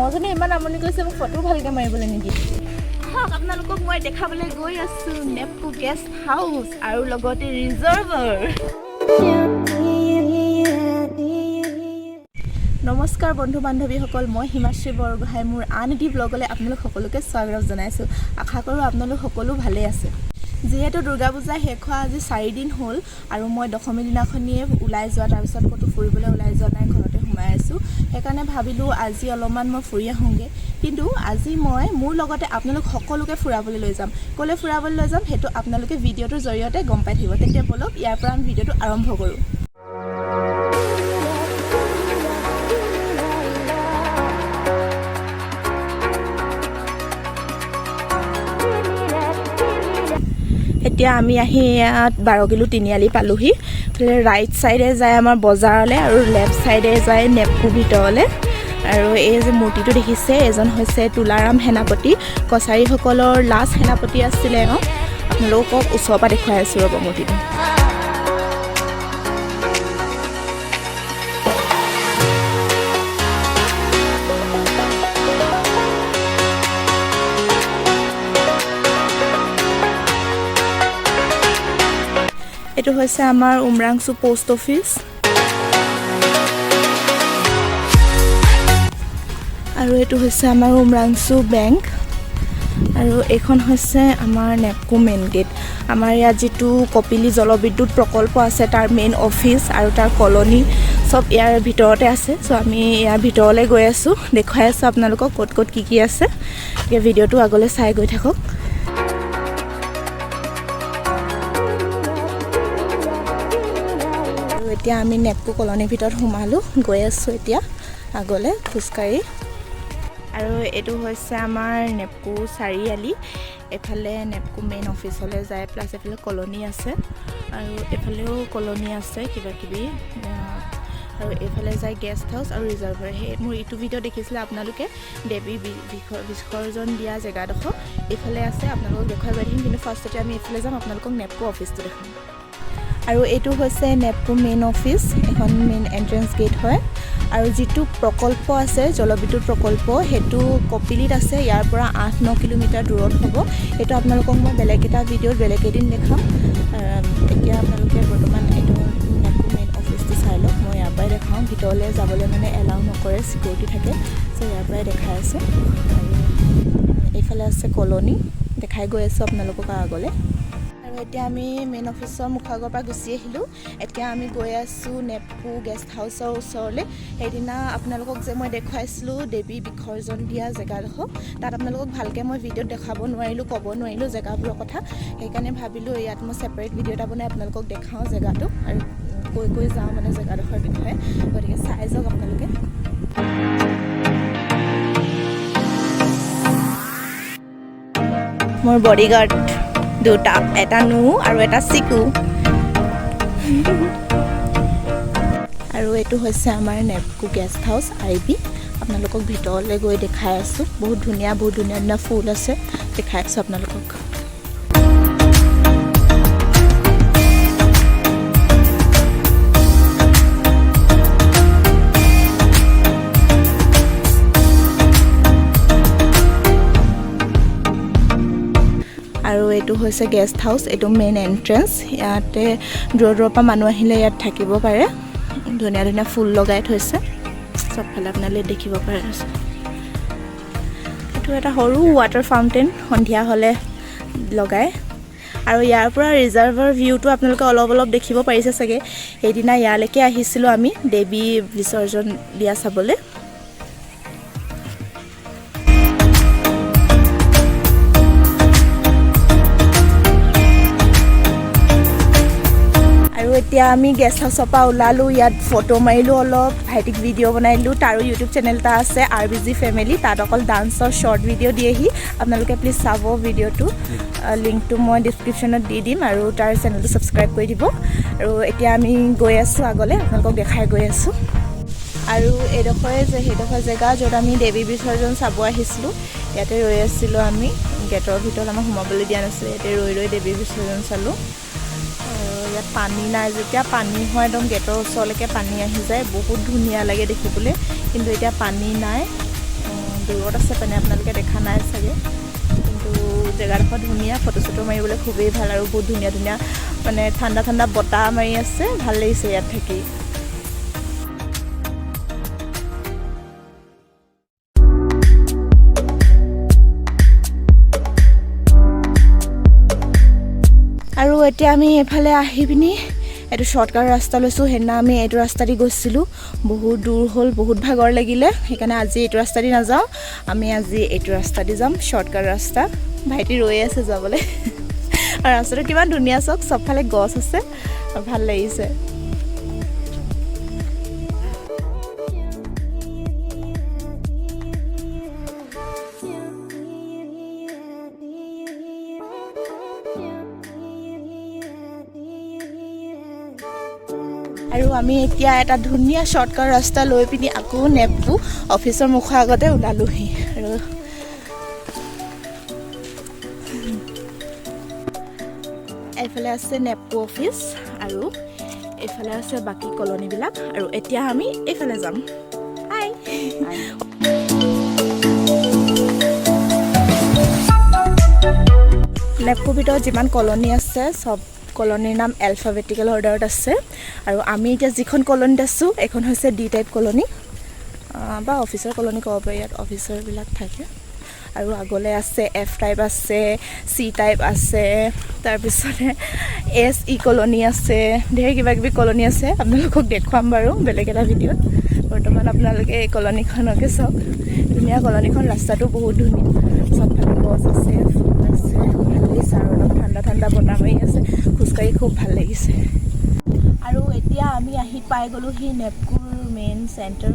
ডাঙৰজনী ইমান আমনি কৰিছে, মোক ফটো ভালকৈ মাৰিবলৈ নিদিয়ে। আহক, আপোনালোকক মই দেখাবলৈ গৈ আছোঁ নেপকো গেষ্ট হাউচ আৰু লগতে ৰিজাৰ্ভাৰ। নমস্কাৰ বন্ধু বান্ধৱীসকল, মই হিমাশ্ৰী বৰগোহাঁই। মোৰ আন এটি ব্লগলৈ আপোনালোক সকলোকে স্বাগতম জনাইছোঁ। আশা কৰোঁ আপোনালোক সকলো ভালেই আছে। যিহেতু দুৰ্গা পূজা শেষ হোৱা আজি 4 দিন হ'ল আৰু মই দশমী দিনাখনিয়ে ওলাই যোৱা, তাৰপিছত ক'তো ফুৰিবলৈ ওলাই যোৱা নাই, ঘৰতে সোমাই আছোঁ। সেইকাৰণে ভাবিলোঁ আজি অলপমান মই ফুৰি আহোঁগৈ। কিন্তু আজি মই মোৰ লগতে আপোনালোক সকলোকে ফুৰাবলৈ লৈ যাম। ক'লৈ ফুৰাবলৈ লৈ যাম, সেইটো আপোনালোকে ভিডিঅ'টোৰ জৰিয়তে গম পাই থাকিব। তেতিয়া ব'লক, ইয়াৰ পৰা আমি ভিডিঅ'টো আৰম্ভ কৰোঁ। এতিয়া আমি আহি ইয়াত 12 কিলো তিনিআলি পালোহি। এইফালে ৰাইট ছাইডে যায় আমাৰ বজাৰলৈ আৰু লেফ্ট ছাইডে যায় নেপকো ভিতৰলৈ। আৰু এই যে মূৰ্তিটো দেখিছে, এজন হৈছে তুলাৰাম সেনাপতি, কছাৰীসকলৰ লাষ্ট সেনাপতি আছিলে এওঁ। আপোনালোকক ওচৰৰ পৰা দেখুৱাই আছোঁ, ৰ'ব, মূৰ্তিটো। এইটো হৈছে আমাৰ উমৰাংচু পষ্ট অফিচ আৰু এইটো হৈছে আমাৰ উমৰাংচু বেংক আৰু এইখন হৈছে আমাৰ নেপকো মেইন গেট। আমাৰ ইয়াত যিটো কপিলী জলবিদ্যুৎ প্ৰকল্প আছে, তাৰ মেইন অফিচ আৰু তাৰ কলনী চব ইয়াৰ ভিতৰতে আছে। চ' আমি ইয়াৰ ভিতৰলৈ গৈ আছোঁ, দেখুৱাই আছোঁ আপোনালোকক ক'ত ক'ত কি কি আছে। গতিকে ভিডিঅ'টো আগলৈ চাই গৈ থাকক। আৰু এতিয়া আমি নেপকো কলনীৰ ভিতৰত সোমালোঁ, গৈ আছোঁ এতিয়া আগলৈ খোজকাঢ়ি। আৰু এইটো হৈছে আমাৰ নেপকো চাৰিআলি। এইফালে নেপকো মেইন অফিচলৈ যায়, প্লাছ এইফালে কলনী আছে আৰু এইফালেও কলনী আছে কিবা কিবি। আৰু এইফালে যায় গেষ্ট হাউচ আৰু ৰিজাৰ্ভাৰ। সেই মোৰ ইটো ভিডিঅ' দেখিছিলে আপোনালোকে, দেৱী বিসৰ্জন দিয়া জেগাডোখৰ এইফালে আছে। আপোনালোকক দেখুৱাই গৈ থাকিম, কিন্তু ফাৰ্ষ্টতে আমি এইফালে যাম, আপোনালোকক নেপকো অফিচটো দেখাম। আৰু এইটো হৈছে নেপকো মেইন অফিচ, এখন মেইন এণ্ট্ৰেঞ্চ গেট হয়। আৰু যিটো প্ৰকল্প আছে, জলবিদ্যুৎ প্ৰকল্প, সেইটো কপিলিত আছে। ইয়াৰ পৰা 8-9 কিলোমিটাৰ দূৰত হ'ব। সেইটো আপোনালোকক মই বেলেগ এটা ভিডিঅ'ত বেলেগ এদিন দেখাম। এতিয়া আপোনালোকে বৰ্তমান এইটো নেপকো মেইন অফিচটো চাই লওক। মই ইয়াৰ পৰাই দেখাওঁ। ভিতৰলৈ যাবলৈ মানে এলাউ নকৰে, চিকিউৰিটি থাকে। চ' ইয়াৰ পৰাই দেখাই আছোঁ। আৰু এইফালে আছে কলনী, দেখাই গৈ আছোঁ আপোনালোকক আগলৈ। আৰু এতিয়া আমি মেইন অফিচৰ মুখৰ আগৰ পৰা গুচি আহিলোঁ। এতিয়া আমি গৈ আছোঁ নেপকো গেষ্ট হাউচৰ ওচৰলৈ। সেইদিনা আপোনালোকক যে মই দেখুৱাইছিলোঁ দেৱী বিসৰ্জন দিয়া জেগাডোখৰ, তাত আপোনালোকক ভালকৈ মই ভিডিঅ'ত দেখাব নোৱাৰিলোঁ, ক'ব নোৱাৰিলোঁ জেগাবোৰৰ কথা। সেইকাৰণে ভাবিলোঁ ইয়াত মই ছেপাৰেট ভিডিঅ' এটা বনাই আপোনালোকক দেখাওঁ জেগাটো আৰু কৈ কৈ যাওঁ মানে জেগাডোখৰ বিষয়ে। গতিকে চাই যাওক আপোনালোকে। মোৰ বডিগাৰ্ড দুটা, এটা নু আৰু এটা চিকু। আৰু এইটো হৈছে আমাৰ নেপকো গেষ্ট হাউচ আই বি। আপোনালোকক ভিতৰলৈ গৈ দেখাই আছোঁ। বহুত ধুনীয়া, বহুত ধুনীয়া ধুনীয়া ফুল আছে, দেখাই আছোঁ আপোনালোকক। আৰু এইটো হৈছে গেষ্ট হাউচ, এইটো মেইন এণ্ট্ৰেঞ্চ। ইয়াতে দূৰৰ দূৰৰ পৰা মানুহ আহিলে ইয়াত থাকিব পাৰে। ধুনীয়া ধুনীয়া ফুল লগাই থৈছে চবফালে, আপোনালোকে দেখিব পাৰে। এইটো এটা সৰু ৱাটাৰ ফাউণ্টেইন, সন্ধিয়া হ'লে লগায়। আৰু ইয়াৰ পৰা ৰিজাৰ্ভৰ ভিউটো আপোনালোকে অলপ অলপ দেখিব পাৰিছে চাগে। সেইদিনা ইয়ালৈকে আহিছিলোঁ আমি দেৱী বিসৰ্জন দিয়া চাবলৈ। আৰু এতিয়া আমি গেষ্ট হাউচৰ পৰা ওলালোঁ। ইয়াত ফটো মাৰিলোঁ অলপ, ভাইটিক ভিডিঅ' বনাই দিলোঁ। তাৰো ইউটিউব চেনেল এটা আছে, আৰ বি জি ফেমিলি। তাত অকল ডান্সৰ শ্বৰ্ট ভিডিঅ' দিয়েহি। আপোনালোকে প্লিজ চাব ভিডিঅ'টো, লিংকটো মই ডিছক্ৰিপশ্যনত দি দিম আৰু তাৰ চেনেলটো ছাবস্ক্ৰাইব কৰি দিব। আৰু এতিয়া আমি গৈ আছোঁ আগলৈ, আপোনালোকক দেখাই গৈ আছোঁ। আৰু এইডোখৰে যে সেইডোখৰ জেগা য'ত আমি দেৱী বিসৰ্জন চাব আহিছিলোঁ, ইয়াতে ৰৈ আছিলোঁ আমি। গেটৰ ভিতৰত আমাক সোমাবলৈ দিয়া নাছিলে। ইয়াতে ৰৈ ৰৈ দেৱী বিসৰ্জন চালোঁ। আৰু ইয়াত পানী নাই, যেতিয়া পানী হয় একদম গেটৰ ওচৰলৈকে পানী আহি যায়, বহুত ধুনীয়া লাগে দেখিবলৈ। কিন্তু এতিয়া পানী নাই। দূৰত আছে মানে আপোনালোকে দেখা নাই চাগে, কিন্তু জেগাডোখৰ ধুনীয়া, ফটো চটো মাৰিবলৈ খুবেই ভাল আৰু বহুত ধুনীয়া ধুনীয়া মানে ঠাণ্ডা ঠাণ্ডা বতাহ মাৰি আছে, ভাল লাগিছে ইয়াত থাকি। আৰু এতিয়া আমি এইফালে আহি পিনি এইটো শ্বৰ্টকাট ৰাস্তা লৈছোঁ। সেইদিনা আমি এইটো ৰাস্তা দি গৈছিলোঁ, বহুত দূৰ হ'ল, বহুত ভাগৰ লাগিলে, সেইকাৰণে আজি এইটো ৰাস্তা দি নাযাওঁ, আমি আজি এইটো ৰাস্তা দি যাম, শ্বৰ্টকাট ৰাস্তা। ভাইটি ৰৈ আছে যাবলৈ। আৰু ৰাস্তাটো কিমান ধুনীয়া চাওক, চবফালে গছ আছে, ভাল লাগিছে। আৰু আমি এতিয়া এটা ধুনীয়া শ্বৰ্টকাট ৰাস্তা লৈ পিনি আকৌ নেপকো অফিচৰ মুখৰ আগতে ওলালোহি। আৰু এইফালে আছে নেপকো অফিচ আৰু এইফালে আছে বাকী কলনীবিলাক। আৰু এতিয়া আমি এইফালে যাম। হাই, নেপকোৰ ভিতৰত যিমান কলনী আছে চব কলনীৰ নাম এলফাবেটিকেল অৰ্ডাৰত আছে। আৰু আমি এতিয়া যিখন কলনীত আছোঁ এইখন হৈছে ডি টাইপ কলনী বা অফিচাৰ কলনী ক'ব পাৰি, ইয়াত অফিচাৰবিলাক থাকে। আৰু আগলৈ আছে এফ টাইপ আছে, চি টাইপ আছে, তাৰপিছতে এছ ই কলনী আছে, ঢেৰ কিবা কিবি কলনী আছে, আপোনালোকক দেখুৱাম বাৰু বেলেগ এটা ভিডিঅ'ত। বৰ্তমান আপোনালোকে এই কলনীখনকে চাওক, ধুনীয়া কলনীখন, ৰাস্তাটো বহুত ধুনীয়া, চবফালে গছ আছে, ফুল আছে, ভাল লাগিছে। আৰু অলপ ঠাণ্ডা ঠাণ্ডা বতাহ মাৰি আছে, খোজকাঢ়ি খুব ভাল লাগিছে। আৰু এতিয়া আমি আহি পাই গ'লোহি নেপকোৰ মেইন চেণ্টাৰ,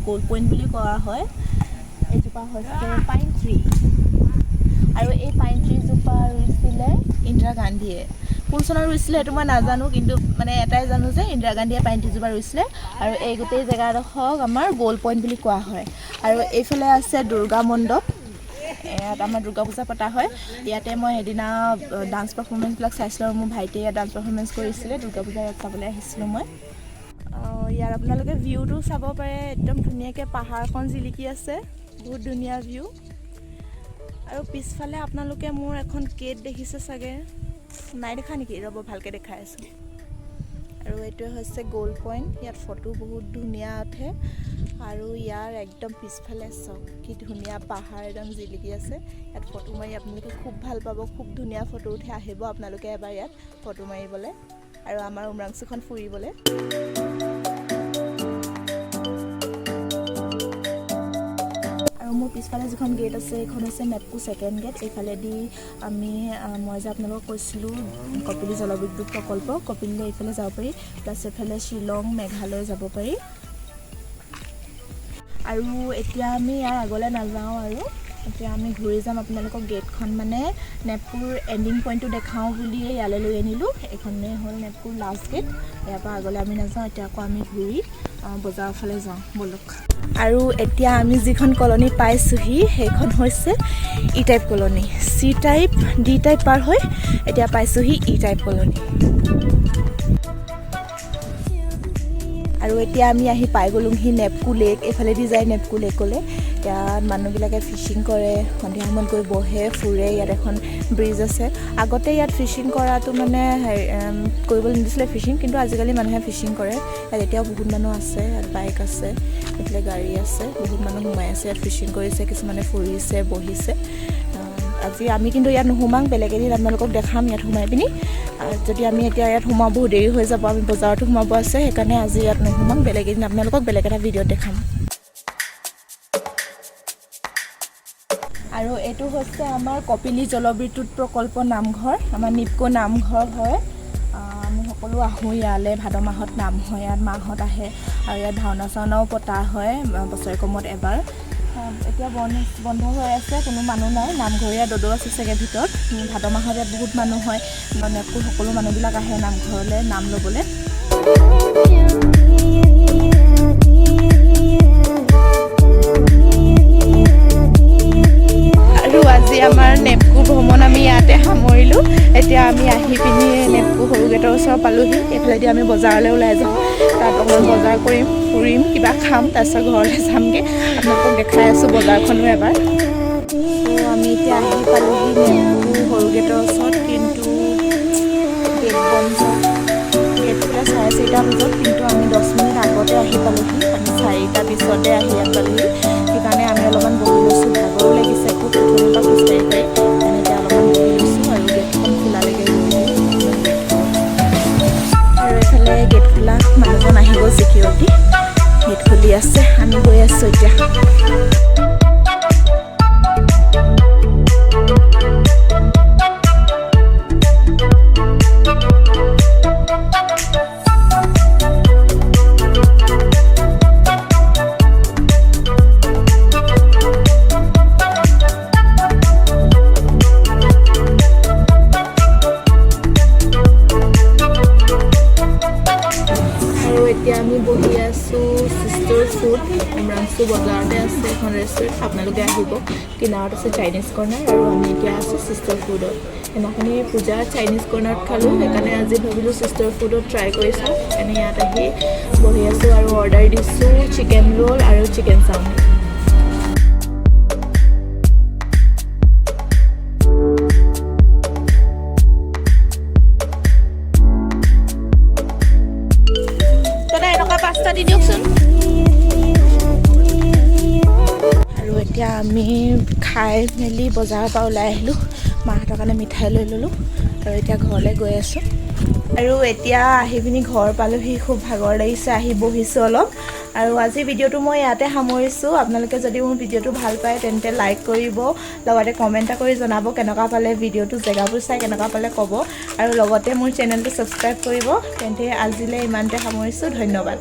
গ'ল্ড পইণ্ট বুলি কোৱা হয়। এইজোপা হৈছে পাইন ট্ৰি আৰু এই পাইন ট্ৰিজোপা ৰুইছিলে ইন্দিৰা গান্ধীয়ে। কোন চনত ৰুইছিলে সেইটো মই নাজানো, কিন্তু মানে এটাই জানো যে ইন্দিৰা গান্ধীয়ে পাইন ট্ৰিজোপা ৰুইছিলে। আৰু এই গোটেই জেগাডোখৰক আমাৰ গ'ল্ড পইণ্ট বুলি কোৱা হয়। আৰু এইফালে আছে দুৰ্গা মণ্ডপ, ইয়াত আমাৰ দুৰ্গা পূজা পতা হয়। ইয়াতে মই সেইদিনা ডান্স পাৰফৰ্মেঞ্চবিলাক চাইছিলোঁ আৰু মোৰ ভাইটিয়ে ইয়াত ডান্স পাৰফৰ্মেঞ্চ কৰিছিলে, দুৰ্গা পূজা ইয়াত চাবলৈ আহিছিলোঁ মই। ইয়াৰ আপোনালোকে ভিউটো চাব পাৰে, একদম ধুনীয়াকৈ পাহাৰখন জিলিকি আছে, বহুত ধুনীয়া ভিউ। আৰু পিছফালে আপোনালোকে মোৰ এখন গেট দেখিছে চাগে, নাই দেখা নেকি? ৰ'ব ভালকৈ দেখাই আছোঁ। আৰু এইটোৱে হৈছে গ'ল্ড পইণ্ট, ইয়াত ফটো বহুত ধুনীয়া উঠে। আৰু ইয়াৰ একদম পিছফালে চাওক কি ধুনীয়া পাহাৰ একদম জিলিকি আছে, ইয়াত ফটো মাৰি আপোনালোকে খুব ভাল পাব, খুব ধুনীয়া ফটো উঠে। আহিব আপোনালোকে এবাৰ ইয়াত ফটো মাৰিবলৈ আৰু আমাৰ উমৰাংচুখন ফুৰিবলৈ। আৰু মোৰ পিছফালে যিখন গেট আছে সেইখন হৈছে নেপকো ছেকেণ্ড গেট। এইফালেদি আমি মই যে আপোনালোকক কৈছিলোঁ কপিলী জলবিদ্যুৎ প্ৰকল্প, কপিলীলৈ এইফালে যাব পাৰি, প্লাছ এইফালে শ্বিলং মেঘালয় যাব পাৰি। আৰু এতিয়া আমি ইয়াৰ আগলৈ নাযাওঁ আৰু এতিয়া আমি ঘূৰি যাম। আপোনালোকক গেটখন মানে নেপকোৰ এণ্ডিং পইণ্টটো দেখাওঁ বুলিয়ে ইয়ালৈ লৈ আনিলোঁ। এইখনেই হ'ল নেপকোৰ লাষ্ট গেট, ইয়াৰ পৰা আগলৈ আমি নাযাওঁ। এতিয়া আকৌ আমি ঘূৰি বজাৰৰ ফালে যাওঁ ব'লক। আৰু এতিয়া আমি যিখন কলনী পাইছোঁহি সেইখন হৈছে ই type colony. C type D type পাৰ হৈ এতিয়া পাইছোঁহি ই টাইপ কলনী। আৰু এতিয়া আমি আহি পাই গ'লোঁহি নেপকো লেক। এইফালেদি যায় নেপকো লেকলৈ। ইয়াত মানুহবিলাকে ফিচিং কৰে, সন্ধিয়া সময়ত গৈ বহে, ফুৰে। ইয়াত এখন ব্ৰিজ আছে। আগতে ইয়াত ফিচিং কৰাটো মানে কৰিবলৈ নিদিছিলে ফিচিং, কিন্তু আজিকালি মানুহে ফিচিং কৰে। ইয়াত এতিয়াও বহুত মানুহ আছে, ইয়াত বাইক আছে, এইফালে গাড়ী আছে, বহুত মানুহ সোমাই আছে, ইয়াত ফিচিং কৰিছে, কিছুমানে ফুৰিছে, বহিছে। আজি আমি কিন্তু ইয়াত নোসোমাং, বেলেগ এদিন আপোনালোকক দেখাম ইয়াত সোমাই পিনি। যদি আমি এতিয়া ইয়াত সোমাওঁ বহুত দেৰি হৈ যাব, আমি বজাৰতো সোমাব আছে, সেইকাৰণে আজি ইয়াত নোসোমাং, বেলেগ এদিন আপোনালোকক বেলেগ এটা ভিডিঅ'ত দেখাম। আৰু এইটো হৈছে আমাৰ কপিলী জলবিদ্যুৎ প্ৰকল্প নামঘৰ, আমাৰ নিপকো নামঘৰ হয়। আমি সকলো আহোঁ ইয়ালৈ, ভাদ মাহত নাম হয়, ইয়াত মাহঁত আহে আৰু ইয়াত ভাওনা চাওনাও পতা হয় বছৰেকৰ মূৰত এবাৰ। এতিয়া বন্ধ হৈ আছে, কোনো মানুহ নাই, নামঘৰীয়া দদৌ আছে চাগে ভিতৰত। ভাদ মাহত ইয়াত বহুত মানুহ হয়, নেপকোৰ সকলো মানুহবিলাক আহে নামঘৰলৈ নাম ল'বলৈ। আৰু আজি আমাৰ নেপকো ভ্ৰমণ আমি ইয়াতে সামৰিলোঁ। এতিয়া আমি আহি পিনি নেপকো সৰু গেটৰ ওচৰ পালোহি। এইফালেদি আমি বজাৰলৈ ওলাই যাওঁ, তাত অকণমান বজাৰ কৰিম। ফুৰিম, কিবা খাম, তাৰপিছত ঘৰলৈ যামগৈ। আপোনালোকক দেখাই আছোঁ বজাৰখনো এবাৰ। ত' আমি এতিয়া আহি পালোহি নেপকো সৰু গেটৰ ওচৰত, কিন্তু গেট বন্ধ। গেট খোলা 4:30 বজাত, কিন্তু আমি 10 মিনিট আগতে আহি পালোহি। আমি 4টা পিছতে আহি ইয়াত পালোহি। সেইকাৰণে আমি অলপমান বহি লৈছোঁ। ভাগৰো লাগিছে খুব উঠনিৰ পৰা খোজকাঢ়ি কাঢ়ি। সেইকাৰণে এতিয়া অলপমান বহি লৈছোঁ আৰু গেটখন খোলালৈকে ৰৈ দিওঁ, অকণমান ৱেইট কৰোঁ। আৰু এইফালে গেট খোলা মানুহজন আহি গ'ল, চিকিউৰিটি গেট খুলি আছে। আমি গৈ আছোঁ এতিয়া। আৰু এতিয়া আমি বহি আছোঁ চিষ্টাৰ ফুড, উমৰাংচু বজাৰতে আছে এখন ৰেষ্টুৰেণ্ট, আপোনালোকে আহিব। কিনাৰত আছে চাইনিজ কৰ্ণাৰ আৰু আমি এতিয়া আছোঁ চিষ্টাৰ ফুডত। সেইদিনাখনি পূজা চাইনিজ কৰ্ণাৰত খালোঁ, সেইকাৰণে আজি ভাবিলোঁ চিষ্টাৰ ফুডত ট্ৰাই কৰি চাওঁ। সেইকাৰণে ইয়াত আহি বহি আছোঁ আৰু অৰ্ডাৰ দিছোঁ চিকেন ৰোল আৰু চিকেন চাওমিন। দাদা, এনেকুৱা 5টা দি দিয়কচোন। আৰু এতিয়া আমি খাই মেলি বজাৰৰ পৰা ওলাই আহিলোঁ। মাহঁতৰ কাৰণে মিঠাই লৈ ল'লোঁ আৰু এতিয়া ঘৰলৈ গৈ আছোঁ। আৰু এতিয়া আহি পিনি ঘৰ পালোহি, খুব ভাগৰ লাগিছে, আহি বহিছোঁ অলপ। আৰু আজি ভিডিঅ'টো মই ইয়াতে সামৰিছোঁ। আপোনালোকে যদি মোৰ ভিডিঅ'টো ভাল পায়, তেন্তে লাইক কৰিব, লগতে কমেণ্ট এটা কৰি জনাব কেনেকুৱা পালে ভিডিঅ'টো, জেগাবোৰ চাই কেনেকুৱা পালে ক'ব আৰু লগতে মোৰ চেনেলটো ছাবস্ক্ৰাইব কৰিব। তেন্তে আজিলৈ ইমানতে সামৰিছোঁ, ধন্যবাদ।